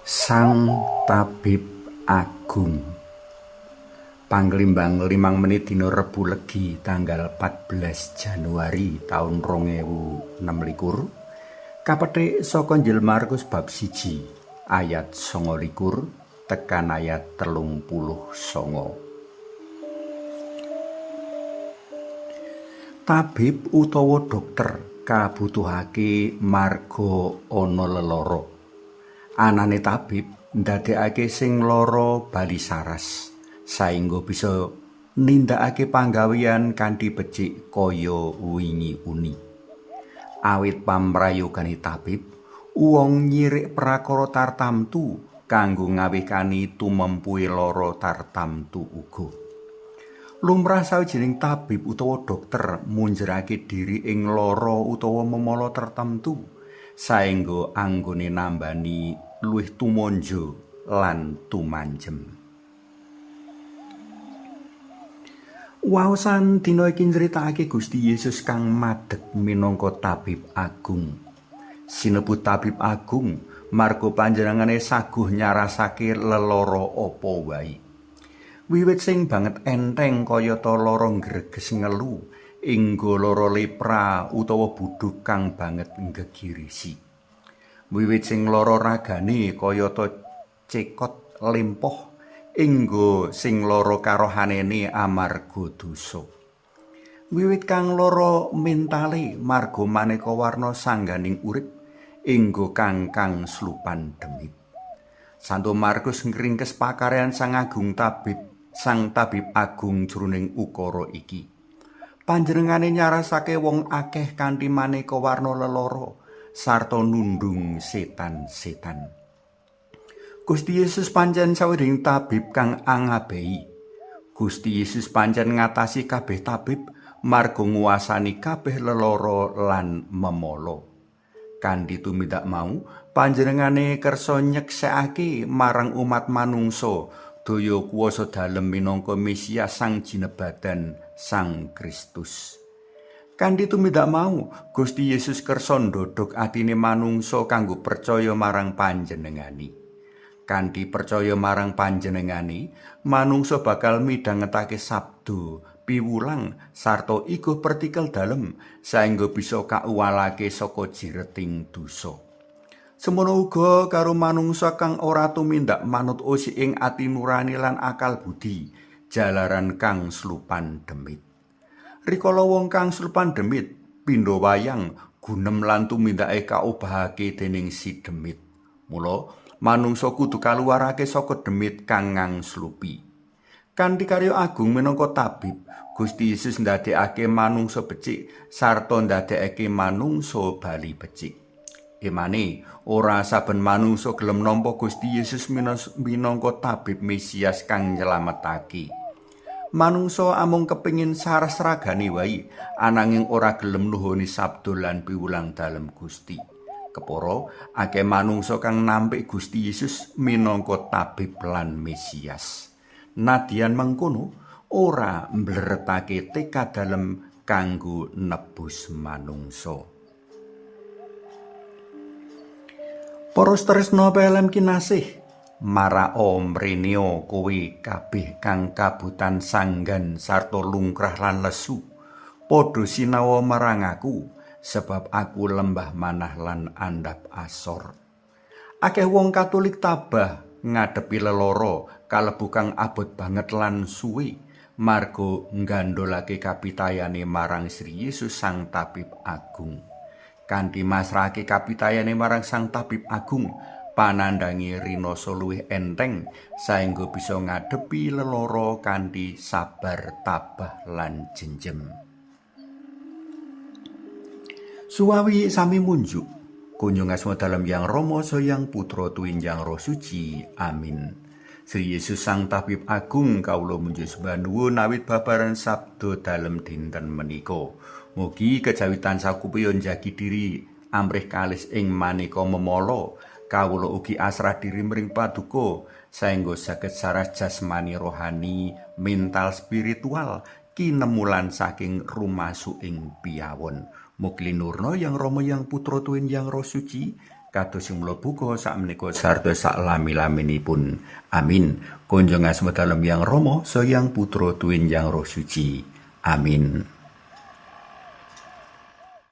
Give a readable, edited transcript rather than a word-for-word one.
Sang Tabib Agung. Panglimbang 5 menit dina Rebu Legi tanggal 14 Januari taun 2026 kapetik saka Injil Markus bab 1 ayat 29 tekan ayat 39. Tabib utawa dokter kabutuhake marga ana lelara. Anane tabib ndadekake sing lara bali saras saengga bisa nindakake panggawean kanthi becik kaya wingi uni. Awit pamrayogane tabib, wong nyirik prakara tartamtu kanggo ngawekani tumempuhe lara tartamtu uga. Lumrah sawijining tabib utawa dokter munjerake diri ing lara utawa memala tartamtu saengga anggone nambani luwih tumanja lan tumanjem. Waosan dina iki nyritakake Gusti Yesus kang madeg minangka tabib agung. Sinebut tabib agung marga panjenengane saguh nyarasake lelara apa wae. Wiwit sing banget enteng kayata lara ngreges ngelu, inggo lara lepra utawa budhuk kang banget nggegirisi. Wiwit sing lara ragane kayata cekot lempoh, inggo sing lara karohanene amarga dosa. Wiwit kang lara mentale marga maneka warna sangganing urip, inggo kang kang slupan demit. Santo Markus ngringkes pakaryan Sang Agung Tabib, Sang Tabib Agung jroning ukara iki. Panjenengane nyarasake wong akeh kanthi maneka warna lelara sarta nundung setan-setan. Gusti Yesus pancen sawijining tabib kang angabehi. Gusti Yesus pancen ngatasi kabeh tabib marga nguwasani kabeh lelara lan memala. Kanthi tumindak mau, panjenengane kersa nyeksekake marang umat manungsa daya kuwasa dalem minangka Mesias Sang Jinebadan Sang Kristus. Kanthi tumindak mau, Gusti Yesus kersa ndhodhog atine manungsa kanggo percaya marang panjenengane. Kanthi percaya marang panjenengane, manungsa bakal midhangetake sabda, piwulang sarta iguh pertikel dalem saengga bisa kauwalake saka jireting dosa. Semono uga karo manungsa kang ora tumindak manut usik ing ati nurani lan akal budi, jalaran kang slupan demit. Rikala wong kang slupan demit pindha wayang gunem lan tumindake kaobahake dening si demit. Mula manungsa kudu kaluwarake saka demit kang ngangslupi. Kanthi karya agung minangka tabib, Gusti Yesus ndadekake manungsa becik sarta ndadekake manungsa bali becik. Emane ora saben manungsa gelem nampa Gusti Yesus minangka tabib Mesias kang nyelametake. Manungsa amung kepingin saras ragane wae, ananging ora gelem nuhoni sabda lan piwulang dalem Gusti. Kepara akeh manungsa kang nampik Gusti Yesus minangka tabib lan Mesias. Nadyan mengkono, ora mbleretake tekad dalem kanggo nebus manungsa. Para tresna PLM kinasih, marao mreneo kowe kabeh kang kabutan sanggan sarta lungkrah lan lesu. Padha sinawa marang aku, sebab aku lembah manah lan andhap asor. Akeh wong Katolik tabah ngadepi lelara kalebu kang abot banget lan suwe marga nggandholake kapitayane marang Sri Yesus Sang Tabib Agung. Kanthi masrahake kapitayane marang Sang Tabib Agung, panandhange rinasa luwih enteng saengga bisa ngadepi lelara kanthi sabar, tabah lan jenjem. Suwawi sami munjuk. Kunjung asma dalem Yang Rama Sang Putra tuwin Yang Roh Suci. Amin. Sri Yesus Sang Tabib Agung, kawula munjuk sembah nuwun awit babaran sabda dalem dinten menika. Mugi kejawi tansah kupaya njagi diri amrih kalis ing maneka memala, kawula ugi asrah diri mring paduka saengga saged saras jasmani, rohani, mental, spiritual kinemulan saking rumasuking piyawon. Mugi linurna Yang Rama Yang Putra tuwin Yang Roh Suci, kados sing mula buka sakmenika sarta saklami-laminipun. Amin. Kunjung asma dalem Yang Rama, Sang Yang Putra tuwin Yang Roh Suci. Amin.